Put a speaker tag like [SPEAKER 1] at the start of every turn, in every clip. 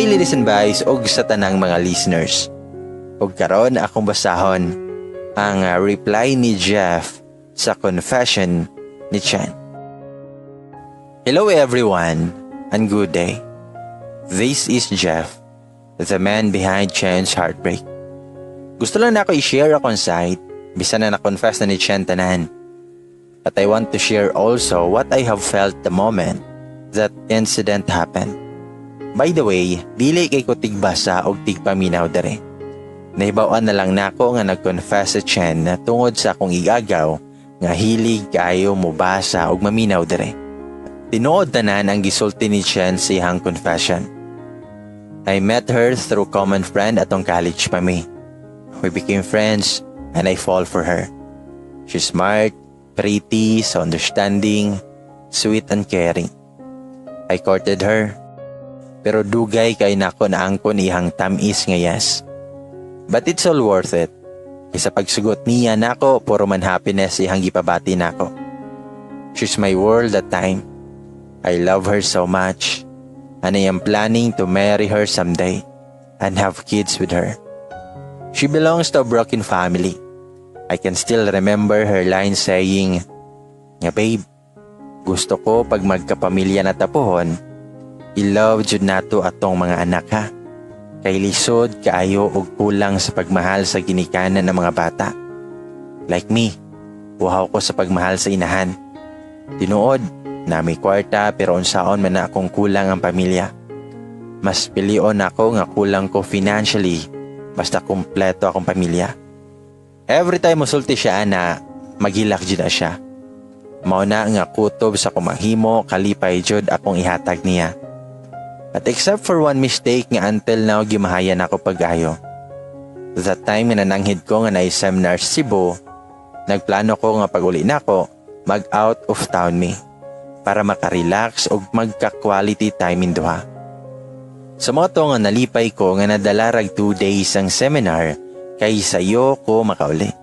[SPEAKER 1] Hi, ladies and boys, og sa tanang mga listeners. Og karon akong basahon ang reply ni Jeff sa confession ni Chen. Hello everyone and good day. This is Jeff, the man behind Chen's heartbreak. Gusto lang nako i-share akong side, bisan na na-confess na ni Chen tanan. But I want to share also what I have felt the moment that incident happened. By the way, dili kay ko tigbasa og tigpaminaw dere. Nahibaw-an na lang nako nga nag-confess si Chen na tungod sa akong igagaw nga hilig kaayo mobasa og maminaw dere. Tinuod tanan ang gisulti ni Chen sa iyang confession. I met her through common friend atong college pa mi. We became friends and I fall for her. She's smart, pretty, so understanding, sweet and caring. I courted her. Pero dugay kay nako naangkon iyang tamis nga yes. But it's all worth it. Kay sa pagsugot niya nako, puro man happiness iyang gipabati nako. She's my world that time. I love her so much. And I am planning to marry her someday and have kids with her. She belongs to a broken family. I can still remember her line saying, nga, "Babe, gusto ko pag magkapamilya na ta pohon, i-love jud nato atong mga anak ha. Kay lisod kaayo og kulang sa pagmahal sa ginikanan ng mga bata. Like me, uhaw ko sa pagmahal sa inahan. Tinuod, naa mi kwarta pero unsaon man na akong kulang ang pamilya. Mas pilion ako nga kulang ko financially basta kumpleto akong pamilya." Every time musulti siya ana, maghilak jud na siya. Mao na nga kutob sa akong mahimo, kalipay jud akong ihatag niya. But except for one mistake nga until now gimahayan ako pag-ayo. That time nga nananghid ko nga naay seminar sa Cebu, nagplano ko nga pag-uli nako, mag out of town mi para makarelax og magka-quality time min duha. Sa mao to nga nalipay ko nga nadala rag 2 days ang seminar kay sayo ko makauli.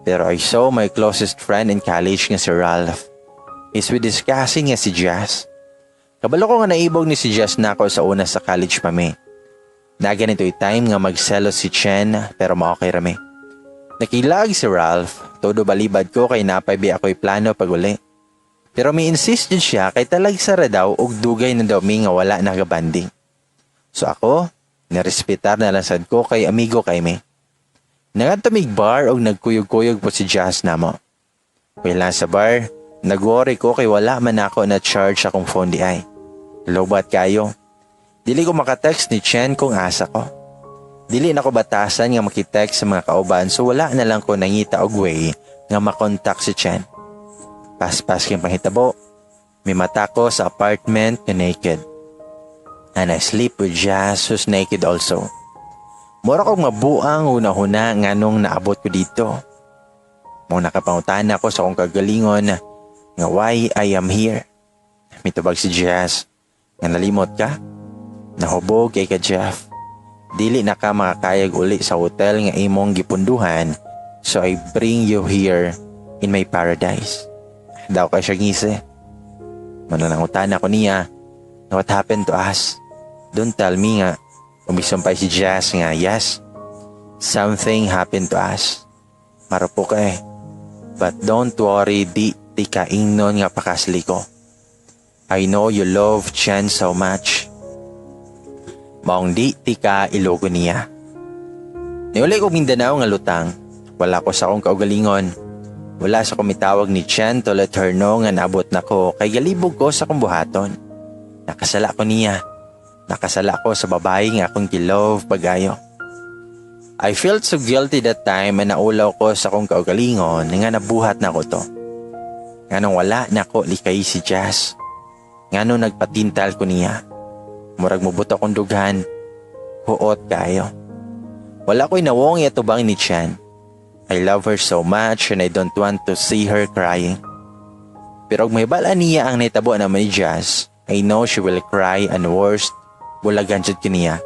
[SPEAKER 1] Pero I saw my closest friend in college nga si Ralph. He's with his cousin nga si Jazz. Kabalo ko nga naibog ni si Jazz nako sa una sa college pa mi. Na ganito'y time nga magselos si Chen pero ma-okay rami. Nakilag si Ralph, todo balibad ko kay naa pa bi ako'y plano pag uli. Pero mi insist jud siya kay talagsa ra daw og dugay na daw mi nga wala nagabanding. So ako, nirespetar na lang sad ko kay amigo kay mi. Nangadto mig bar og nagkuyog-kuyog po si Jazz namo. Wala sa bar, nagworry ko kay wala man ako na charge akong phone di ay. Lowbat kayo. Dili ko makatext ni Chen kung asa ko. Dili na ko batasan nga makitext sa mga kauban so wala na lang ko nangita og way nga makontak si Chen. Paspas kay panghitabo, mimata ko sa apartment nga naked. And I sleep with Jazz, who's naked also. Mura kong mabuang una-huna nganong naabot ko dito. Mao nakapangutana ko sa akong kagalingon nga why I am here. Mitubag si Jazz nga, "Nalimot ka? Nahubog kay ka, Jeff. Dili na ka makakayag uli sa hotel nga imong gipunduhan, so I bring you here in my paradise." Daw kay siya ngisi. Mananangutan ako niya na what happened to us. Don't tell me nga umisumpay si Jazz nga yes, something happened to us. Marupok ka eh. But don't worry, di ti kaingnon nga pakasli ko. I know you love Chen so much. Maong di ti ka ilogo niya." Niuli ko Mindanao nga lutang. Wala ko sa akong kaugalingon. Wala sa kumitawag ni Chen to let her know nga naabot na ko kay galibog ko sa akong buhaton. Nakasala ko niya. Nakasala ko sa babae nga akong gilove pagayo. I felt so guilty that time and naulaw ko sa akong kaugalingon nga nabuhat na ko to. Nganong wala na ko likay si Jazz? Nganong nagpatintal ko niya? Murag mubuto akong dughan. Huot kayo. Wala ko'y nawong yatubang ni Chan. I love her so much and I don't want to see her crying. Pero og mahibal-an niya ang nahitabo naman ni Jazz, I know she will cry and worst, bulagan jud niya.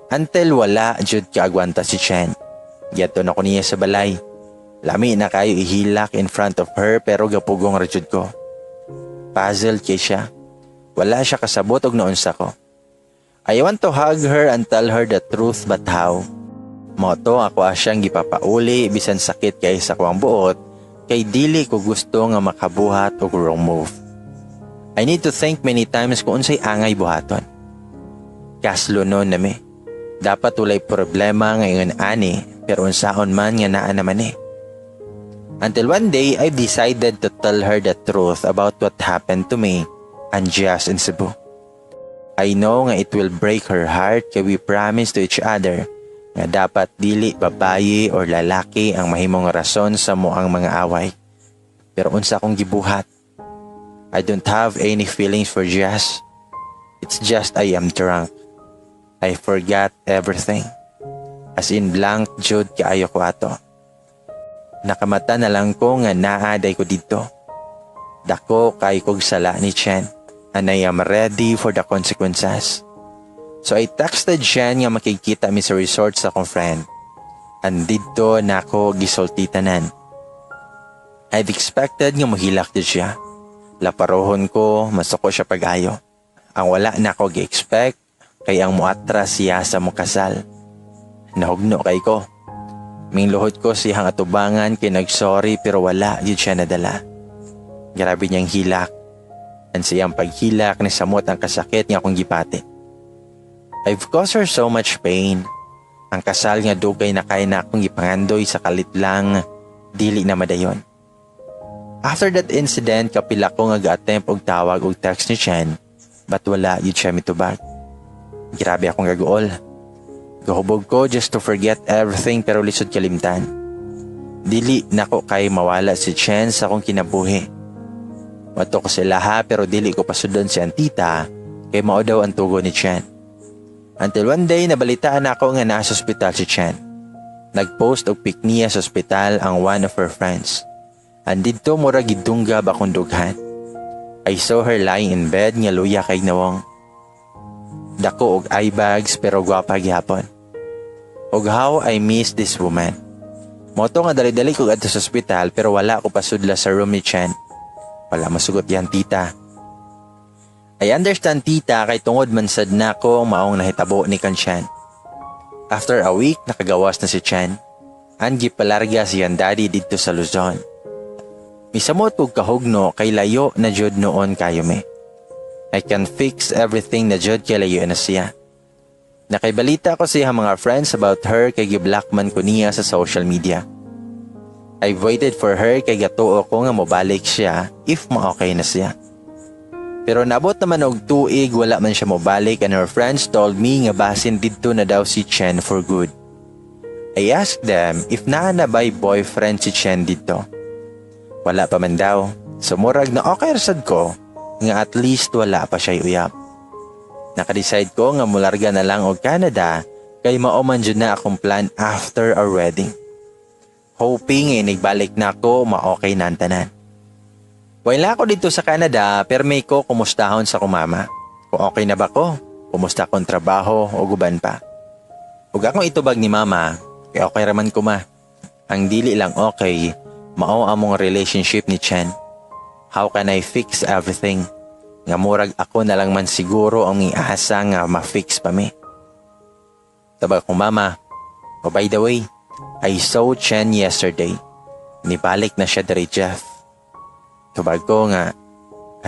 [SPEAKER 1] Until wala jud kaagwanta si Chen. Giadto na ko niya sa balay. Lami na kayo ihilak in front of her pero gapugong ra jud ko. Puzzled kay siya. Wala siya kasabot og naunsa ko. I want to hug her and tell her the truth, but how? Mao to ako siyang gipapauli bisan sakit kay sa kuang buot kay dili ko gusto nga makabuhat og wrong move. I need to think many times kung unsay angay buhaton. Kaslonon na mi. Dapat walay problema ngayon ani, pero unsaon man nga naa naman eh. Until one day, I decided to tell her the truth about what happened to me and Jazz in Cebu. I know nga it will break her heart kay we promised to each other nga dapat dili babaye or lalaki ang mahimong rason sa among mga away. Pero unsa akong gibuhat? I don't have any feelings for Jazz. It's just I am drunk. I forgot everything. As in, blank jud kaayo ko ato. Nakamata na lang ko nga naa diay ko didto. Dako kay kog sala ni Chen and I am ready for the consequences. So I texted Chen nga makikita mi sa resort sa akong friend. And didto nako gisulti tanan. I've expected nga mohilak jud siya. Laparohon ko, masuko siya pag-ayo. Ang wala nako gi-expect kay ang muatras siya sa mukasal. Nahugno kay ko. Mingluhod ko siyang atubangan kay nagsorry, pero wala jud siya nadala. Grabe niyang hilak. Ang siyang paghilak ni samot ang kasakit nga akong gipati. I've caused her so much pain. Ang kasal nga dugay na kay na akong gipangandoy, sa kalit lang dili na madayon. After that incident, kapila ko nga ga-attempt og tawag og text ni Chen, but wala jud siya mitubag. Grabe akong gaguol. Gahubog ko just to forget everything, pero lisod kalimtan. Dili nako kay mawala si Chen sa akong kinabuhi. Moadto ko sa ilaha, pero dili ko pasudlon si tita kay mao daw ang tugo ni Chen. Until one day, nabalitaan ako nga nasa ospital si Chen. Nagpost og pic niya sa ospital ang one of her friends. And didto mura gidunggab akong dughan. I saw her lying in bed nga luya kay nawong. Dako og eye bags, pero gwapa gihapon. Og how I miss this woman. Mao to nga dali-dali ko adto sa ospital, pero wala ko pasudla sa room ni Chen. Wala masugot yan, tita. I understand, tita, kay tungod man sad nako ang maong nahitabo ni kan Chen. After a week, nakagawas na si Chen. And gipalarga siyang daddy didto sa Luzon. Misamot kog kahugno kay layo na jud noon kayo me. I can fix everything na jud kay layo na siya. Nakaibalita ko siya mga friends about her kay giblock man ko niya sa social media. I've waited for her kay gatuo ko nga mobalik siya if ma-okay na siya. Pero naabot naman og tuig, wala man siya mobalik, and her friends told me nga basin didto na daw si Chen for good. I asked them if naa na ba'y boyfriend si Chen didto. Wala pa man daw. So murag na okay sad ko nga at least wala pa siya uyab. Nakadecide ko nga mularga na lang og Canada kay mao man jud na akong plan after our wedding. Hoping nga inigbalik na ako, ma-okay na ang tanan. Wala ako didto sa Canada, pero may ko kumustahon sa kumama. Kung okay na ba ko, kumusta akong trabaho o guban pa. Ug akong itubag ni mama, kay okay raman ko, ma. Ang dili lang okay, mao among relationship ni Chen. How can I fix everything? Nga murag ako na lang man siguro ang iasa nga ma-fix pa mi. Tubag akong mama, "Oh, by the way, I saw Chen yesterday. Nibalik na siya diri, Jeff." Tubag ko nga,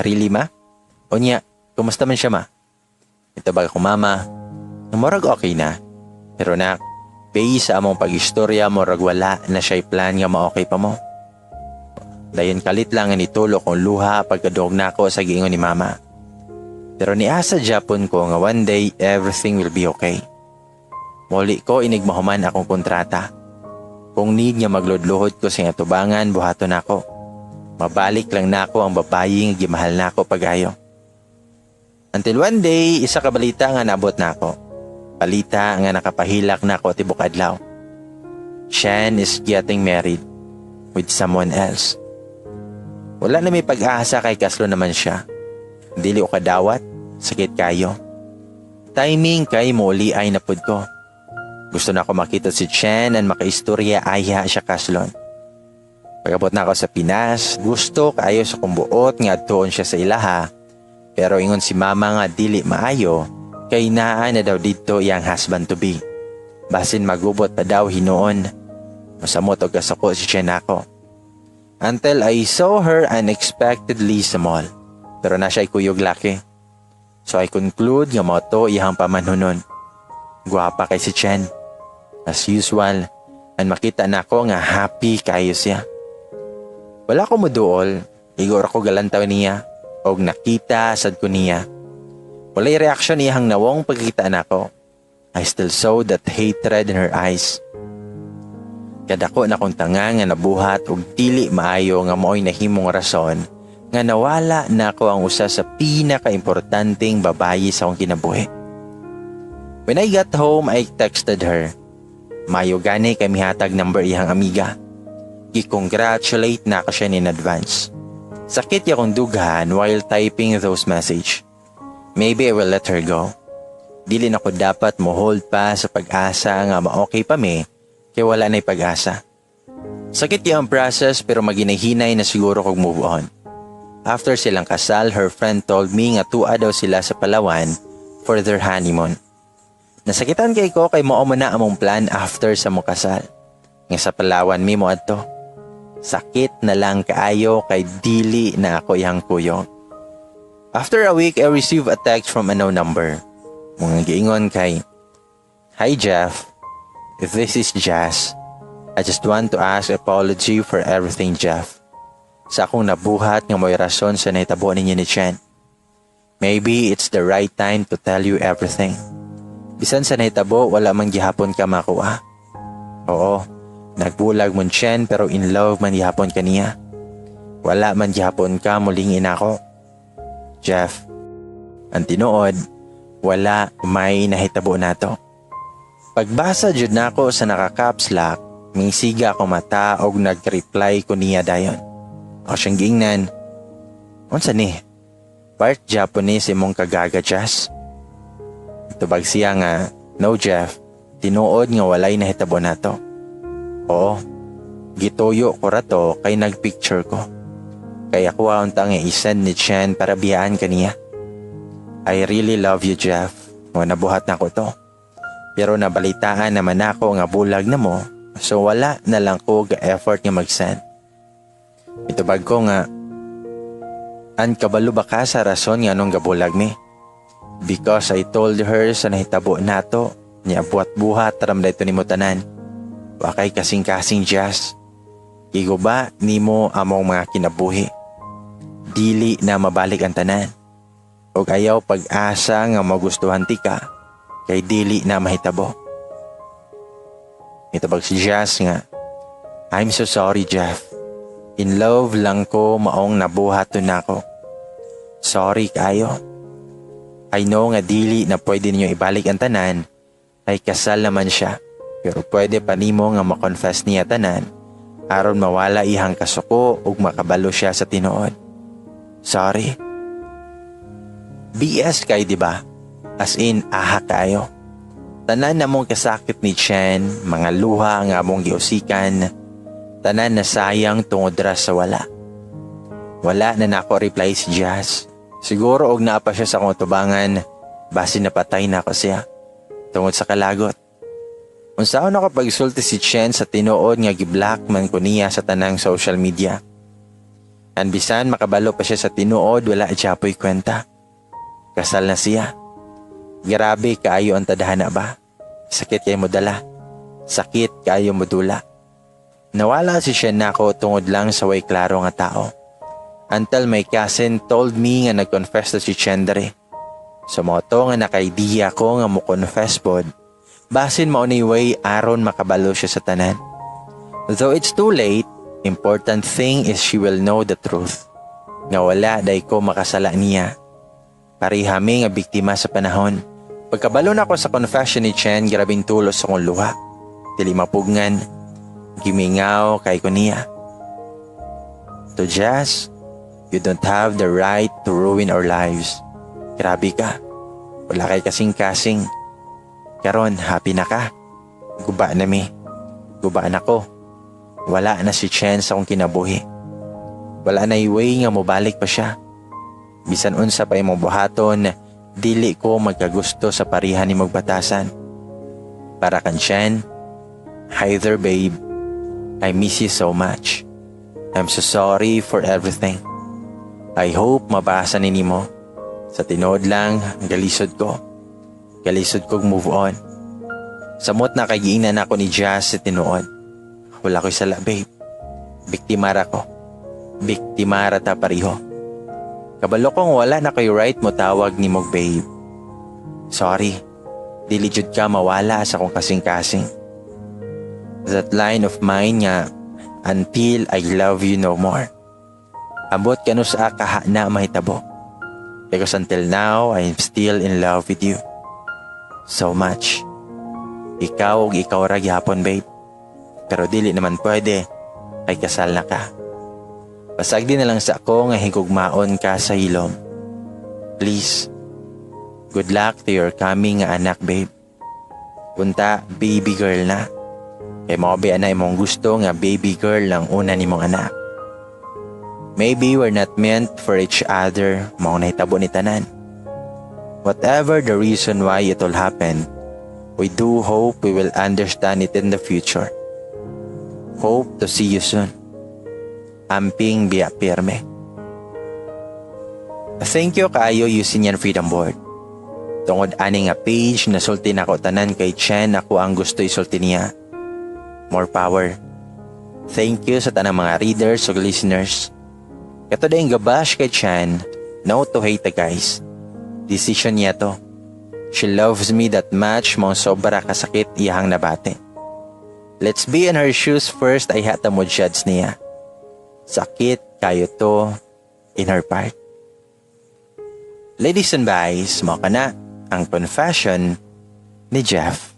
[SPEAKER 1] "Really, ma? Unya, kumusta man siya, ma?" Itubag ako mama, murag okay na. "Pero nak, base sa among pag-istorya, murag wala na siya'y plan nga ma-okay pa mo." Dayon kalit lang nga nitulo kong luha pagkadungog nako sa giingon ni mama. Pero niasa japon ko nga one day everything will be okay. Muli ko inig mahuman akong kontrata. Kung need nga magludluhod ko sa atubangan, buhaton nako. Mabalik lang nako ang babayi nga gimahal nako pagayo. Until one day, isa ka balita nga naabot nako. Balita nga nakapahilak nako tibok adlaw. Chen is getting married with someone else. Wala na may pag-asa kay kaslo naman siya. Dili ko kadawat, sakit kayo. Timing kay muli ay napud ko. Gusto na ako makita si Chen and makaistorya ayha siya kaslon. Pag-abot na ako sa Pinas, gusto kaayo sa kong buot nga adtuon siya sa ilaha. Pero ingon si mama nga dili maayo Kay naa na daw didto iyang husband to be. Basin magubot pa daw hinuon. Masamot og kasuko si Chen nako. Until I saw her unexpectedly sa mall. Pero naa siya kuyog laki. So I conclude nga mao to iyang pamanhunon. Guwapa kay si Chen. As usual, and makita nako nga happy kayo siya. Wala ko muduol, igo ra ko galantaw niya, og nakita sad ko niya. Walay reaksyon iyang nawong pagkita nako. I still saw that hatred in her eyes. Kadako na kong tanga nga nabuhat og dili maayo nga mao'y nahimong rason nga nawala nako ang usa sa pinakaimportanteng babayi sa akong kinabuhi. When I got home, I texted her. Mayo gani kay mihatag number iyang amiga. Gi-congratulate nako siya in advance. Sakit ya kong dughan while typing those message. Maybe I will let her go. Dili na ko dapat mo hold pa sa pag-asa nga ma-okay pa mi kay wala na'y pag-asa. Sakit yung process pero maginahinay na siguro kog move on. After silang kasal, her friend told me nga tua daw sila sa Palawan for their honeymoon. Nasakitan kay ko kay mao man na among plan after sa mo kasal. Nga sa Palawan mi mo adto. Sakit na lang kaayo kay dili na ako iyang kuyog. After a week, I received a text from a no number. Mga giingon kay, "Hi Jeff, this is Jazz. I just want to ask apology for everything, Jeff. Sa akong nabuhat nga mo'y rason sa nahitabo ninyo ni Chen. Maybe it's the right time to tell you everything. Bisan sa nahitabo, wala man gihapon ka makuha. Oo, nagbulag mon Chen pero in love man gihapon ka niya. Wala man gihapon ka muling ako. Jeff, ang tinuod, wala may nahitabo nato." Pagbasa jud nako sa naka-caps lock, misiga ako mata og nag-reply ko niya dayon. Ako siyang giingnan, "Unsa ni? Part Japanese imong kagaga, Jazz?" Tubag siya nga, "No Jeff, tinuod nga walay nahitabo nato. Oo, gituyo ko rato kay nagpicture ko. Kaya kuha unta nga isend ni Chen para biyaan kaniya. I really love you, Jeff. O nabuhat na ko to. Pero nabalitaan naman ako nga bulag na mo, so wala na lang ko ga-effort nga mag-send." Itubag ko nga, "An kabalo ba ka sa rason nga anong gabulag mi? Because I told her sa nahitabo nato, niya buhat-buhat ram dito nimo tanan. Wakay kasing-kasing, Jazz. Giguba nimo among mga kinabuhi. Dili na mabalik ang tanan. Og ayaw pag-asa nga magustuhan ti ka, kay dili na mahitabo." Mitubag si Jazz nga, "I'm so sorry, Jeff. In love lang ko maong nabuhat to nako. Sorry kayo. I know nga dili na pwede ninyo ibalik ang tanan ay kasal naman siya. Pero pwede pa nimo nga makonfess niya tanan aron mawala ihang kasuko ug makabalo siya sa tinuod. Sorry." BS kay, di ba? As in, aha kayo. Tanan na mong kasakit ni Chen, mga luha nga among giusikan, tanan na sayang tungod ra sa wala. Wala na nako reply si Jazz. Siguro og naa pa siya sa akong tubangan, basin napatay na ako siya. Tungod sa kalagot. Unsaon ako pagsulti si Chen sa tinuod nga giblock man ko niya sa tanang social media? An bisan makabalo pa siya sa tinuod, wala gyapoy kwenta. Kasal na siya. Grabe kaayo ang tadhana ba? Sakit kay mo dala. Sakit kaayo mo dula. Nawala si Chen nako tungod lang sa way klaro nga tao. Until my cousin told me nga nag-confess na si Chen dere. So mao to nga naka-idea ko nga mo confess pod. Basin mao ni way aron makabalo siya sa tanan. Though it's too late, important thing is she will know the truth. Nga wala day ko makasala niya. Pareha mi nga biktima sa panahon. Pagkabalo na ako sa confession ni Chen, grabing tulos akong luha. Dili mapugngan. Gimingaw kay ko niya. "To Jazz, you don't have the right to ruin our lives. Grabe ka. Wala kay kasing-kasing. Karon, happy na ka. Guba na mi. Guba na ko. Wala na si Chen sa akong kinabuhi. Wala na way nga mobalik pa siya. Bisan unsa pa imong buhaton, Dili ko magkagusto sa pariha nimog batasan. Para kan Chen, hi there, babe. I miss you so much. I'm so sorry for everything. I hope mabasa ni nimo. Sa tinuod lang, galisod ko. Galisod kog move on. Samot na kay giingnan ako ni Jazz sa tinuod. Wala ko'y sala, babe. Biktima ra ko. Biktima ra ta pareho. Kabalo kong wala na ko'y right mo tawag nimog babe. Sorry. Dili jud ka mawala sa akong kasing-kasing. That line of mine nga, "Until I love you no more." Ambot kanusa kaha na mahitabo. Because until now, I'm still in love with you. So much. Ikaw ug ikaw ra gihapon, babe. Pero dili naman pwede kay kasal na ka. Pasagdi na lang sa ako nga higugmaon ka sa hilom. Please. Good luck to your coming nga anak, babe. Punta, baby girl na. Kay mao ba na imong gusto nga baby girl lang una nimong anak. Maybe we're not meant for each other, mao nahitabo ni tanan. Whatever the reason why it all happened, we do hope we will understand it in the future. Hope to see you soon. Amping biya pirme. Thank you kaayo, Usinian Freedom Board. Tungod ani nga page, nasulti nako tanan kay Chen ako ang gusto isulti niya. More power. Thank you sa tanang mga readers ug listeners. Kato dayong gabash kay Chan, no to hate, guys. Decision niya to. She loves me that much mao sobra kasakit iyahang nabati. Let's be in her shoes first ayha ta mo judge niya. Sakit kayo to in her part. Ladies and guys, mao kana ang confession ni Jeff.